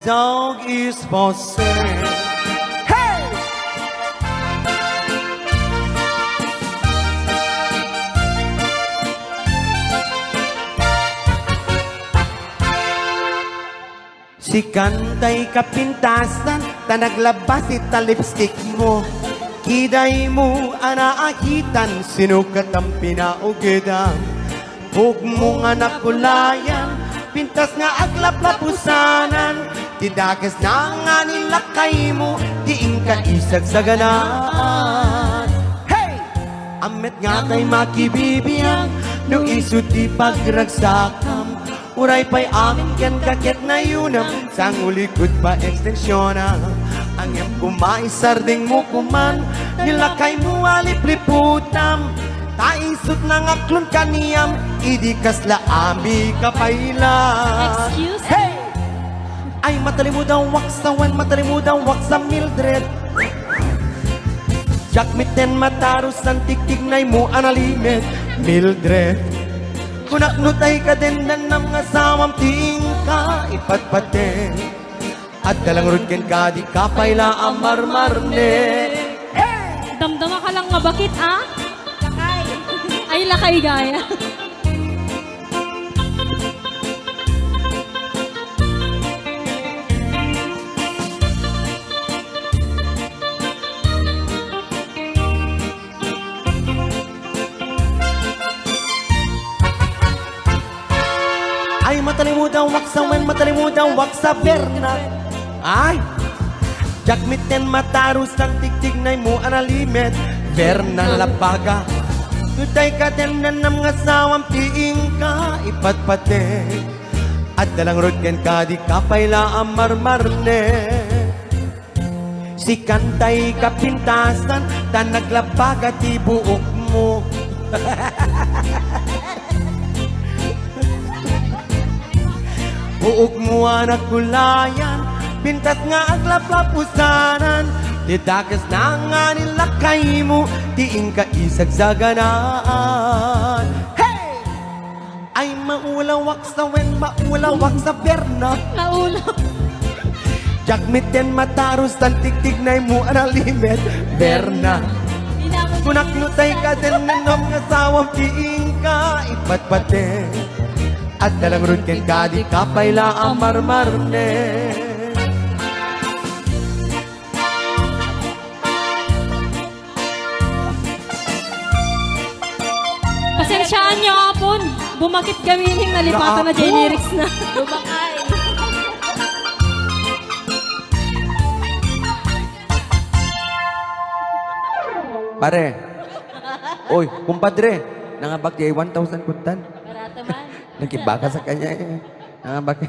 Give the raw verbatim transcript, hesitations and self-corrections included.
Dog is for sale. Hey! Sikan tay kapintasan, ta naglabas ita lipstick mo. Kiday mo a naakitan, sinukat ang pinaugidam. Hugmo nga nakulayan, pintas nga aglaplapusanan, ti dakes na nga ni lakay mo, ti inka isagsaganaan. Hey! Ammet nga tay makibibiag, no isu ti pagragsakam. Uray pay amin kenka ket nayunam, sangulikod pa ekstensiona. Ngem koma isardeng mo koman, ni lakay mo a lipliputam. Ta isut nangaklon kaniam, idi kasla ami kapayla. Excuse me? Hey! Ay, matalimudan waksa wen, matalimudan waksa Mildred. Diak metten matarus, tan tiktignay mo a nalimed, Mildred. Kunak no tay kadennannam nga asawam ti inka ipatpateg. Adda la ngarud kenka, dika pay la a marmarne. Damdama ka lang nga bakit, ah? Lakay. Ay, lakay gaya. Ay, matalimudan waksa wen, matalimudan waksa Berna. Ay! Diak metten matarus, tan tiktignay mo a nalimed, Berna Labaga. No tay kadennannam nga asawam ti inka ipatpateg. Adda la ngarud kenka, dika pay la a marmarne. Sikan tay kapintasan, ta naglabaga ti buokmo. Buokmo a nagkulayan, pintas nga aglaplapusanan, ti dakes na nga ni lakay mo, ti inka isagsaganaan. Hey! Ay, maulawak sa wen, maulawak sa Berna. Maulaw. Diak metten matarus, tan tiktignay mo a nalimed, Berna. Kunak no tay kadennannam nga asawam ti inka ipatpateg. Adda la ngarud kenka, dika pay la a marmarne. Pasensyaan niyo, apon. Bumakit kami ning nalipatan na Jay lyrics na. Bumakay. Pare. Oy, kumpadre. Nangabag di one thousand kuntan. Barata man. Nagkibaka sa kanya eh. Nangabag.